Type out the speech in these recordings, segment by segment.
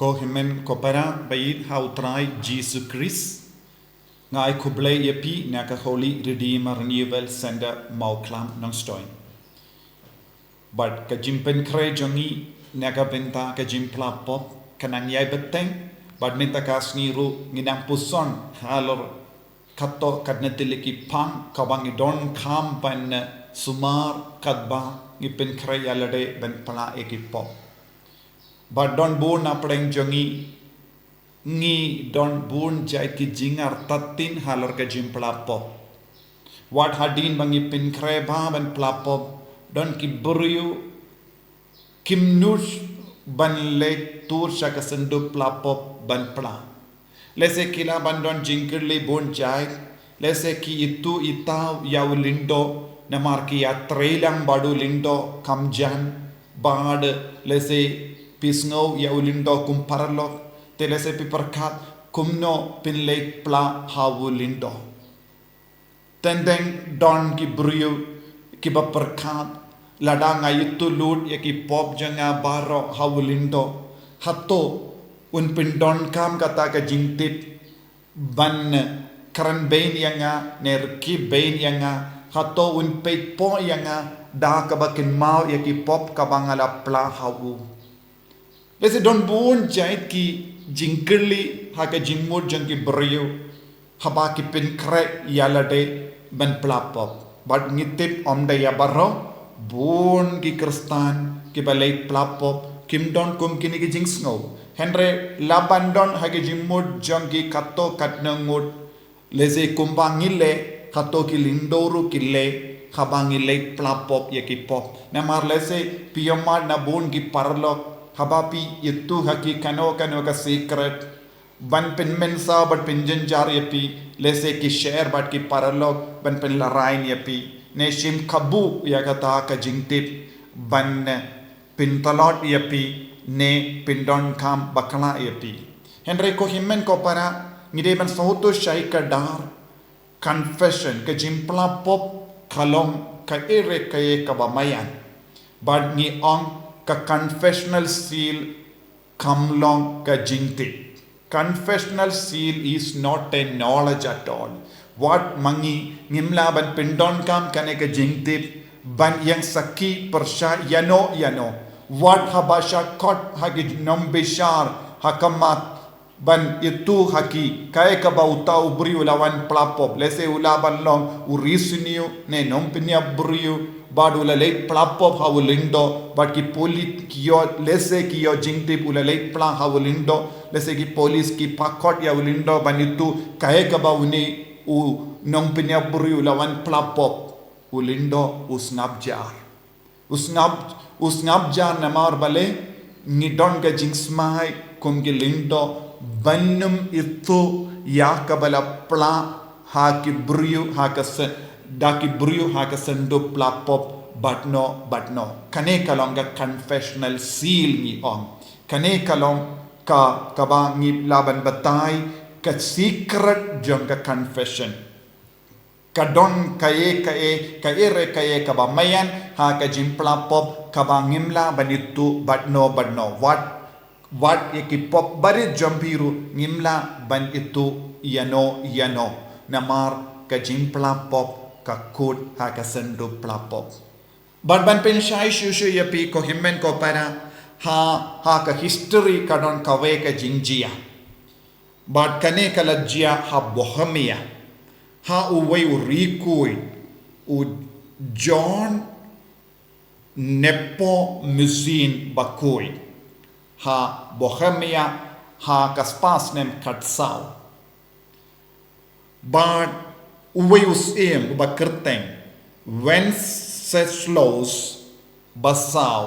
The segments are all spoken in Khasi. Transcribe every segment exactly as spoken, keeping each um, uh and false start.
Ko hynmen ko para ba ïeit ha u Trai Jisu Khrist, nga ai khublei ïa phi na ka Holy Redeemer Renewal Center Mawkhlam Nongstoiñ. Bad ka jingpynkhreh jong ngi na ka bynta ka jingpla pop ka nang ïai bteng, bad mynta ka sngi ruh ngi nang puson halor kato katne tylli ki phang kaba ngi donkam ban sumar katba ngi pynkhreh ïa lade ban pla ïa ki pop. Bad don bun na pdeng jong ngi, ngi don bun jait ki jingartatien halor ka jingpla pop. Wat hadien ba ngi pynkhreh bha ban pla pop, don ki briew kim nud ban leit tur sha ka syndup pla pop ban pla. Lehse ki lah ban don jingkylli bun jait, lehse ki ithuh ithaw ïa u lyngdoh, namar ki ïatrei lang bad u lyngdoh kham jan, bad lehse phi sngew ïa u lyngdoh kum paralok, te lehse phi pyrkhat kumno phin leit pla ha u lyngdoh. Teng teng don ki briew kiba pyrkhat, lada nga ithuh lut ïa ki pop jong nga baroh ha u lyngdoh, hato un pyndonkam kata ka jingtip ban kren bein ïa nga ne rkhie bein ïa nga, hato un peit pop ïa nga da kaba kynmaw ïa ki pop kaba nga la pla ha u. Lehse don bun jait ki jingkylli ha ka jingmut jong ki briew haba ki pynkhreh ïa lade ban pla pop. Bad ngi tip ym dei ïa baroh, bun ki Khristan kiba leit pla pop kim don kum kine ki jingsngew. Hynrei lah ban don ha ka jingmut jong ki kato katne ngut, lehse kumba ngi leh, hato ki lyngdoh ruh ki leh haba ngi leit pla pop ïa ki pop. Namar lehse phi ïohmad na bun ki paralok, haba phi ithuh ha ki kano kano ka secret, ban pynmynsaw, ban pynjynjar ïa phi, lehse ki share bad ki paralok ban pynlehrain ïa phi, ne shim kabu ïa kata ka jingtip ban pyntlot ïa phi ne pyndonkam bakla ïa phi. Hynrei ko hynmen ko para, ngi dei ban sngewthuh shai kdar, confession, ka jingpla pop ka long kaei re kaei kaba maïan. Bad ngi ong ka confessional seal kam long ka jingtip. Confessional seal is not a knowledge at all. Wat ma ngi ngim lah ban pyndonkam kane ka jingtip ban ïeng sakhi pyrshah ïano ïano. Wat haba shah khot ha ki nongbishar ha khmat ban ithuh ha ki kaei kaba uta u briew u la wan pla pop. Lehse u lah ban long u riewsniew ne nongpynïap briew, bad u la leit pla pop ha u lyngdoh, bad ki pulit ki ïoh, lehse ki ïoh jingtip u la leit pla ha u lyngdoh, lehse ki pulit ki pynkhot ïa u lyngdoh ban ithuh kaei kaba une u nongpynïap briew u la wan pla pop. U lyngdoh u sngap jar. U sngap, u sngap jar namar balei? Ngi don ka jingsmai kum ki lyngdoh ban ym ithuh ïa kaba la pla ha ki briew ha ka sy-, da ki briew ha ka syndup pla pop, bad no, bad no. Kane ka long ka confessional seal ngi ong. Kane ka long ka, kaba ngi lah ban batai ka secret jong ka confession. Ka don kaei kaei, kaei re kaei kaba maïan ha ka jingpla pop kaba ngim lah ban ithuh bad no bad no. Wat, wat ïa ki pop barit jong phi ruh ngim lah ban ithuh ïano ïano. Namar ka jingpla pop ka kut ha ka syndup pla pop. Bad ban pynshai shuh shuh ïa phi ko hynmen ko para, ha, ha ka history ka don kawei ka jingjia. Bad kane ka la jia ha Bohemia, ha uwei u riewkhuid, u John Nepomucen bakhuid, ha Bohemia, ha ka spah snem khatsaw. Bad uwei u syiem uba kyrteng Wenceslaus basaw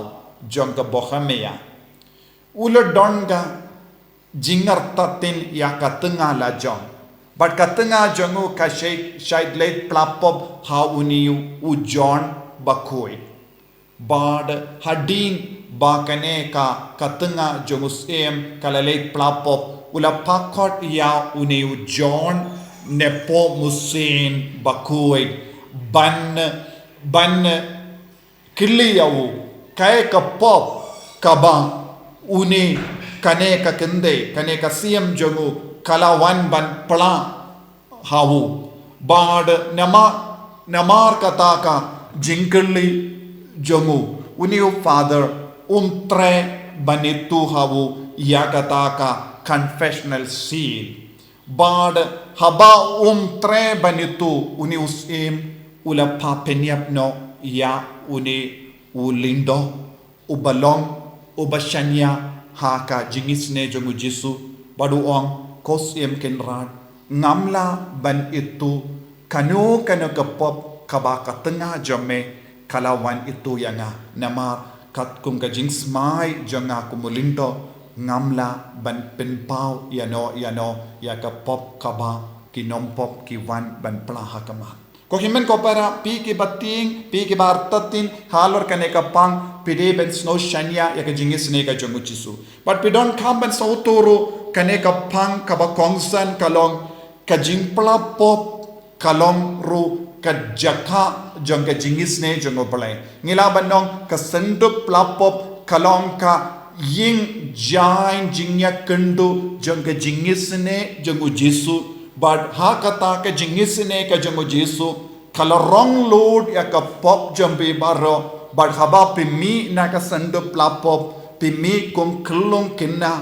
jong ka Bohemia, u la don ka jingartatien ïa ka tnga la jong. Bad ka tnga jong u ka shait, shait leit pla pop ha une u John bakhuid. Bad hadien ba kane ka, ka tnga jong u syiem ka la leit pla pop, u la pynkhot ïa une u John Nepomucen bakhuid ban, ban kylli ïa u kaei ka pop kaba une kane ka kynthei, kane ka siem jong u, ka la wan ban pla ha u. Bad namar, namar kata ka jingkylli jong u, une u father um treh ban ïathuh ha u ïa kata ka confessional seal. Bad haba um treh ban ïathuh, une u syiem u la pynïap noh ïa une u lyngdoh uba long uba shaniah ha ka jingisynei jong u Jisu, bad u ong, ko Syiem Kynrad, ngam lah ban ïathuh kano kano ka pop kaba ka tnga jong me ka la wan ïathuh ïa nga, namar katkum ka jingsmai jong nga kum u lyngdoh, ngam lah ban pynpaw ïano ïano ïa ka pop kaba ki nongpop ki wan ban pla ha khmat. Ko hynmen ko para, phi kiba tieng, phi kiba artatien halor kane ka pang, phi dei ban sngew shaniah ïa ka jingisynei ka jong u Jisu. Bad phi donkam ban sngewthuh ruh, kane ka pang kaba kongsan ka long, ka jingpla pop ka long ruh ka jaka jong ka jingisynei jong U Blei. Ngi lah ban ong ka syndup pla pop ka long ka ïing jaiñ jingïakynduh jong ka jingisynei jong u Jisu. Bad ha kata ka jingisynei ka jong u Jisu, ka la rong lut ïa ka pop jong phi baroh. Bad haba phi mih na ka syndup pla pop, phi mih kum khyllung khynnah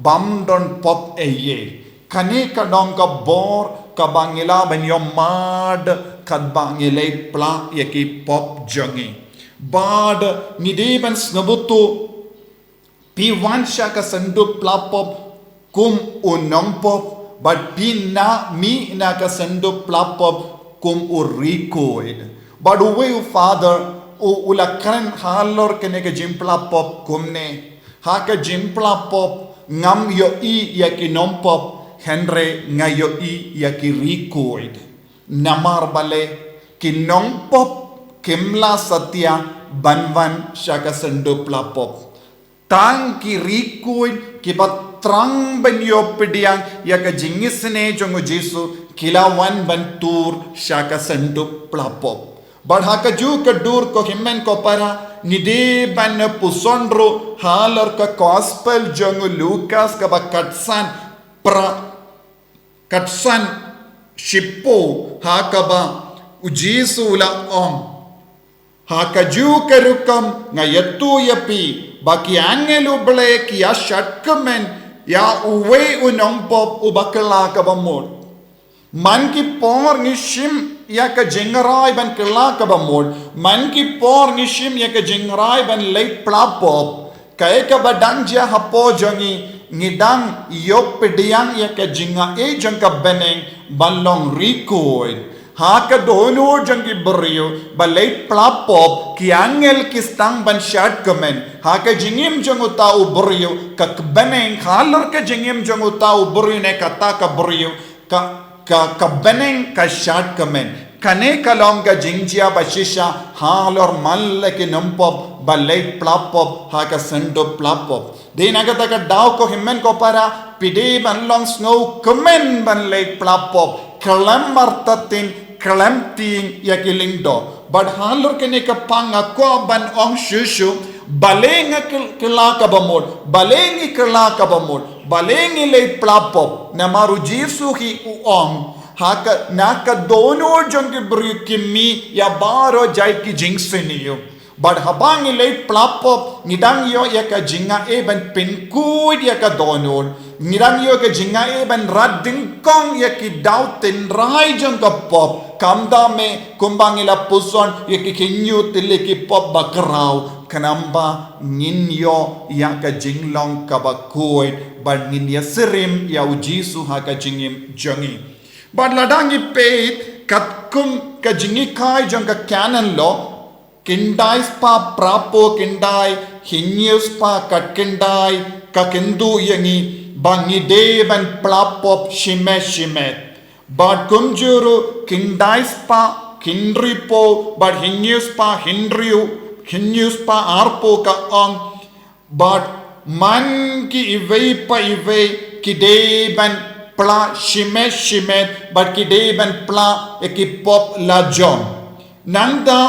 bym don pop ei ei. Kane ka long ka bor kaba ngi lah ban ïohmad katba ngi leit pla ïa ki pop jong ngi. Bad ngi dei ban sngewthuh, phi wan sha ka syndup pla pop kum u nongpop, bad phi nang mih na ka syndup pla pop kum u riewkhuid. Bad uwei u father u, u la kren halor kane ka jingpla pop kumne: Ha ka jingpla pop ngam ïohi ïa ki nongpop, hynrei nga ïohi ïa ki riewkhuid. Namar balei? Ki nongpop kim lah satia ban wan sha ka syndup pla pop. Tang ki riewkhuid kiba thrang ban ïoh pdiang ïa ka jingisynei jong u Jisu ki la wan ban tur sha ka syndup pla pop. Bad ha kajuh ka dur, ko hynmen ko para, ngi dei ban puson ruh halor ka gospel jong u Lukas kaba khatsan, pra, khatsan shiphew, ha kaba u Jisu u la ong: Ha kajuh ka rukom nga ïathuh ïa phi ba ki angel U Blei ki ïa shadkmen ïa uwei u nongpop uba kylla kaba mut. Man ki por ngi shim ïa ka jingrai ban kylla kaba mut, man ki por ngi shim ïa ka jingrai ban leit pla pop. Kaei kaba dang jia hapoh jong ngi, ngi dang ïoh pdiang ïa ka jingai jong ka bneng ban long riewkhuid. Ha ka dohnud jong ki briew ba leit pla pop, ki angel ki sdang ban shadkmen. Ha ka jingim jong uta u briew, ka bneng, halor ka jingim jong uta u briew ne kata ka briew, ka, ka, ka bneng ka shadkmen. Kane ka long ka jingjia ba shisha halor man la ki nongpop ba leit pla pop ha ka syndup pla pop. Dei na kata ka daw, ko hynmen ko para, phi dei ban long sngewkmen ban leit pla pop, khlem artatien, khlem tieng ïa ki lyngdoh. Bad halor kane ka pang nga kwah ban ong shuh shuh, balei nga kyl-, kylla kaba mut, balei ngi kylla kaba mut, balei ngi leit pla pop. Namar u Jisu hi u ong, ha ka, na ka dohnud jong ki briew ki mih ïa baroh jait ki jingsniew. Bad haba ngi leit pla pop, ngi dang ïoh ïa ka jingai ban pynkhuid ïa ka dohnud. Ngi dang ïoh ka jingai ban rat dyngkong ïa ki daw tynrai jong ka pop. Khamtam eh kumba ngi la puson ïa ki khynñiuh tylli ki pop bakhraw, khnang ba ngin ïoh ïa ka jinglong kaba khuid, bad ngin ïasyriem ïa u Jisu ha ka jingim jong ngi. Bad lada ngi peit katkum ka jinghikai jong ka Canon Law, khyndai spah phraphew khyndai, hynñiew spah khatkhyndai, ka kyntu ïa ngi ba ngi dei ban pla pop shimet shimet. Bad kumjuh ruh khyndai spah hynriewphew, bad hynñiew spah hynriew, hynñiew spah arphew ka ong, bad man ki iwei pa iwei ki dei ban pla shimet shimet, bad ki dei ban pla ïa ki pop lajong. Nangta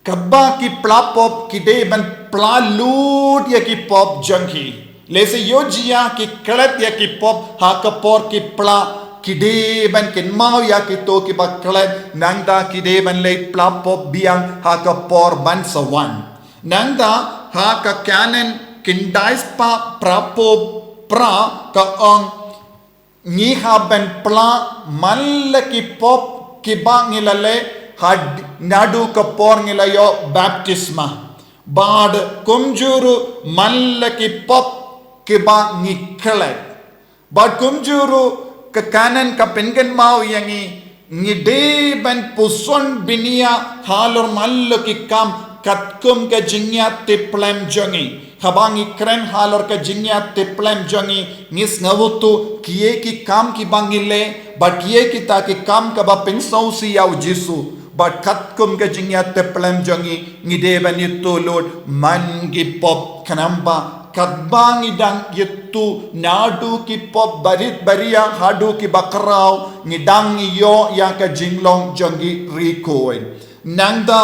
Kaba ki pla pop ki dei ban pla lut ïa ki pop jong ki. Lehse ïoh jia ki klet ïa ki pop ha ka por ki pla, ki dei ban kynmaw ïa kito kiba klet, nangta ki dei ban leit pla pop biang ha ka por ban sa wan. Nangta ha ka Kanan khyndai spah phra phew phra ka ong, ngi hap ban pla man la ki pop kiba ngi la leh, ha naduh ka por ngi la ïoh baptisma. Bad kumjuh ruh man la ki pop kiba ngi klet. Bad kumjuh ruh ka Kanan ka pynkynmaw ïa ngi, ngi dei ban puson bniah halor man la ki kam katkum ka jingïatiplem jong ngi. Haba ngi kren halor ka jingïatiplem jong ngi, ngi sngewthuh kiei ki kam kiba ngi leh, bad kiei kita ki kam kaba pynsngewsih ïa u Jisu. Bad katkum ka jingïatiplem jong ngi, ngi dei ban ïathuh lut man ki pop, khnang ba katba ngi dang ïathuh naduh ki pop barit baria haduh kiba khraw, ngi dang ïoh ïa ka jinglong jong ki riewkhuid. Nangta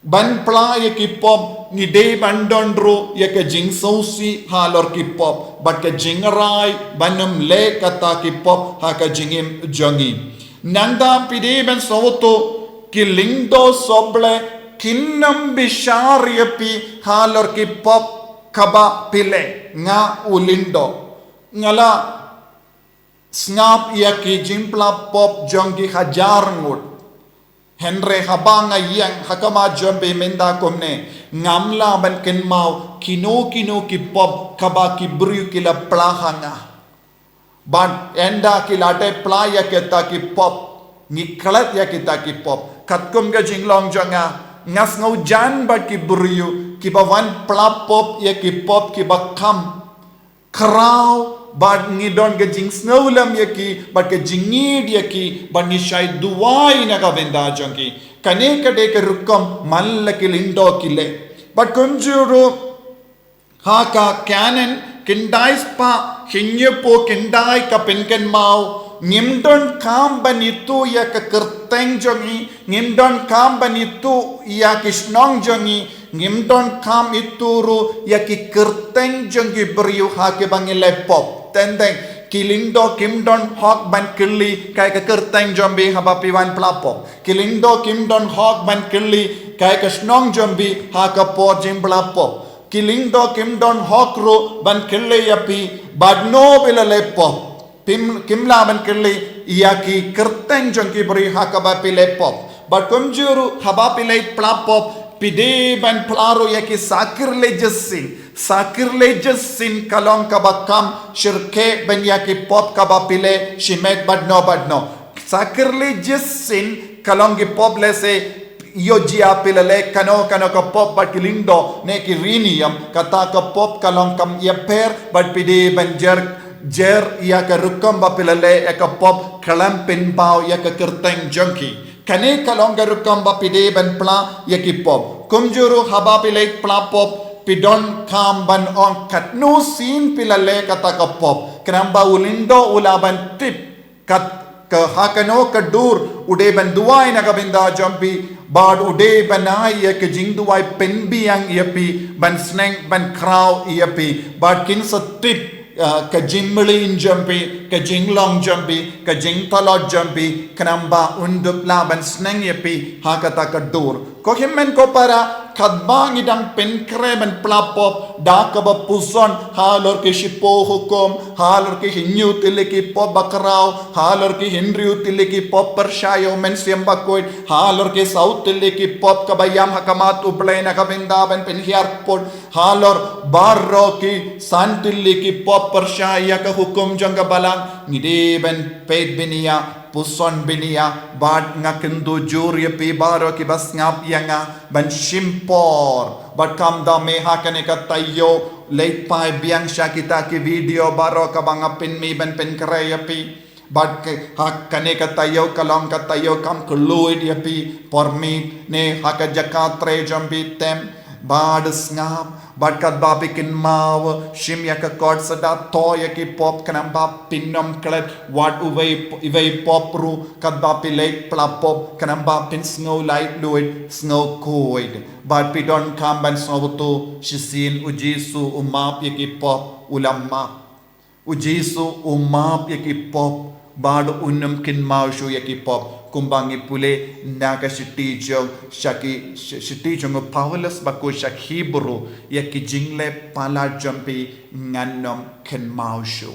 ban pla ïa ki pop ngi dei ban don ruh ïa ka jingsngewsih halor ki pop, bad ka jingrai ban ym leh kata ki pop ha ka jingim jong ngi. Nangta phi dei ban sngewthuh, ki lyngdoh sohblei kin ym bishar ïa phi halor ki pop kaba phi leh. Nga u lyngdoh, nga la sngap ïa ki jingpla pop jong ki hajar ngut. Hynrei haba nga ïeng ha khmat jong phi mynta kumne, ngam lah ban kynmaw kino kino ki pop kaba ki briew ki la pla ha nga. Bad ynda ki la dep pla ïa kita ki pop, ngi klet ïa kita ki pop. Katkum ka jinglong jong nga, nga sngewjan bad ki briew kiba wan pla pop ïa ki pop kiba kham khraw, bad ngi don ka jingsngewlem ïa ki, bad ka jingïeit ïa ki, bad ngi shait duwai na ka bynta jong ki. Kane ka dei ka rukom man la ki lyngdoh ki leh. Bad kumjuh ruh ha ka Kanan khyndai spah hynñiewphew khyndai ka pynkynmaw, ngim donkam ban ïathuh ïa ka kyrteng jong ngi, ngim donkam ban ïathuh ïa ki shnong jong ngi, ngim donkam ïathuh ruh ïa ki kyrteng jong ki briew ha kiba ngi leh pop. Teng teng, ki lyngdoh kim don hok ban kylli kaei ka kyrteng jong phi haba phi wan pla pop. Ki lyngdoh kim don hok ban kylli kaei ka shnong jong phi ha ka por jingpla pop. Ki lyngdoh kim don hok ruh ban kylli ïa phi, bad no phi la leh pop. Kim, kim lah ban kylli ïa ki kyrteng jong ki briew ha kaba phi leh pop. Bad kumjuh ruh haba phi leh pla pop, phi dei ban pla ruh ïa ki sacrilegious sin. Sacrilegious sin ka long kaba kham shyrkhei ban ïa ki pop kaba phi leh shimet bad no bad no. Sacrilegious sin ka long ki pop lehse ïoh jia phi la leh kano kano ka pop bad ki lyngdoh ne ki riewniam, kata ka pop ka long kam ïapher, bad phi dei ban jer, jer ïa ka rukom ba phi la leh ïa ka pop khlem pynpaw ïa ka kyrteng jong ki. Kane ka long ka rukom ba phi dei ban pla ïa ki pop. Kumjuh ruh haba phi leh pla pop, phi donkam ban ong katno sien phi la leh kata ka pop, khnang ba u lyngdoh u lah ban tip. Kat ka ha kano ka dur u dei ban duwai na ka bynta jong phi, bad u dei ban ai ïa ka jingduwai pynbiang ïa phi, ban sneng ban khraw ïa phi, bad kin sa tip, ah, ka jingmlien jong phi, ka jinglong jong phi, ka jingtlot jong phi, khnang ba un dup lah ban sneng ïa phi ha kata ka dur. Ko hynmen ko para, katba ngi dang pynkhreh ban pla pop da kaba puson halor ki shiphew hukum, halor ki hynñiew tylli ki pop bakhraw, halor ki hynriew tylli ki pop pyrshah ïa u Mynsiem Bakhuid, halor ki saw tylli ki pop kaba ïam ha khmat U Blei na ka bynta ban pynhiar kput, halor baroh ki san tylli ki pop pyrshah ïa ka hukum jong ka Balang, ngi dei ban peit bniah, puson bniah, bad nga kyntu jur ïa phi baroh kiba sngap ïa nga ban shim por. Bad kham da me ha kane ka taïew, leit phai biang sha kita ki video baroh kaba nga pynmih ban pynkhreh ïa phi. Bad ke, ha kane ka taïew ka long ka taïew kam khlem ïa phi por miet ne ha ka jaka trei jong phi, tem bad sngap, Bad katba phi kynmaw, shim ïa ka kot sdang, thoh ïa ki pop, khnang ba phin ym klet wat uwei, uwei pop ruh, katba phi leit pla pop, khnang ba phin sngew laitluid, sngew khuid. Bad phi donkam ban sngewthuh, shisien u Jisu u map ïa ki pop, u la map. U Jisu u map ïa ki pop, bad un ym kynmaw shuh ïa ki pop, kumba ngi pule na ka shithi jong, sha ki, shi-, shithi jong u Paulus ba kut sha ki Hebru, ïa ki jingleh palat jong phi ngan ym kynmaw shuh.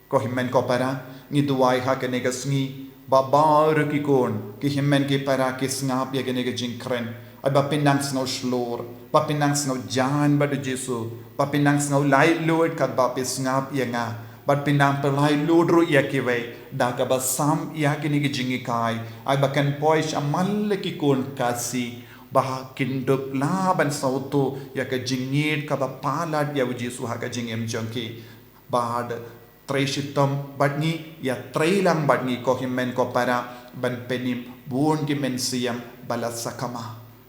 Ko hynmen ko para, ngi duwai ha kane ka sngi, ba baroh ki khun, ki hynmen ki para ki sngap ïa kane ka jingkren. Ai ba phin nang sngew shlur, ba phin nang sngew jan bad u Jisu, ba phin nang sngew laitluid katba phi sngap ïa nga, bad phin nang pyllait lut ruh ïa kiwei, da kaba sam ïa kine ki jinghikai, ai ba kan poi shaman la ki khun Khasi, ba kin dup lah ban sngewthuh ïa ka jingïeit kaba palat ïa u Jisu ha ka jingim jong ki. Bad trei shitom bad ngi, ïatrei lang bad ngi ko hynmen ko para, ban pynim bun ki mynsiem ba la sakma.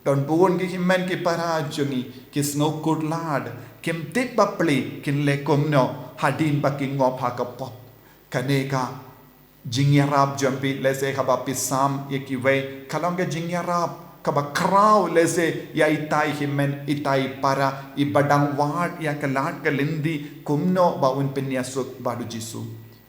Don bun ki hynmen ki para jong ngi, ki sngew kut lad, kim tip ba plie kin leh kumno, hadien ba ki ngop ha ka pop. Kane ka jingïarap jong phi, lehse haba phi sam ïa kiwei, ka long ka jingïarap kaba khraw, lehse ïa itai hynmen, itai para, iba dang wad ïa ka lad ka lynti, kumno ba un pynïasuk bad u Jisu.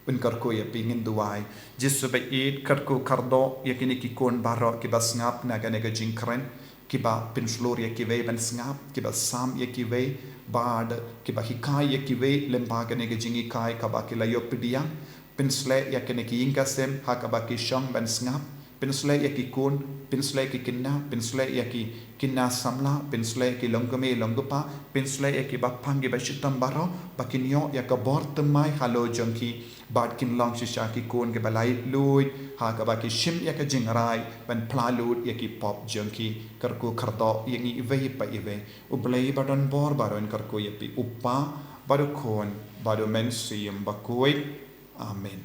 Un kyrkhu ïa phi, ngin duwai. Jisu ba ïeit, kyrkhu kyrdoh ïa kine ki khun baroh kiba sngap na kane ka jingkren, kiba pynshlur ïa kiwei ban sngap, kiba sam ïa kiwei, bad kiba hikai ïa kiwei lyngba kane ka jinghikai kaba ki la ïoh pdiang. Pynshlei ïa kine ki ïing ki sem ha kaba ki shong ban sngap. Pynshlei ïa ki khun, pynshlei ki khynnah, pynshlei ïa ki khynnah samla, pynshlei ki longkmie longkpa, pynshlei ïa ki bapang ki bashitom baroh, ba kin ïoh ïa ka bor thymmai halor jong ki, bad kin long shisha ki khun kiba laitluid, ha kaba ki shim ïa ka jingrai ban phla lut ïa ki pop jong ki. Kyrkhu kyrdoh ïa ngi iwei pa iwei. U Blei ba don bor baroh, un kyrkhu ïa phi, u Kpa, bad u Khun, bad u Mynsiem Bakhuid. Amen.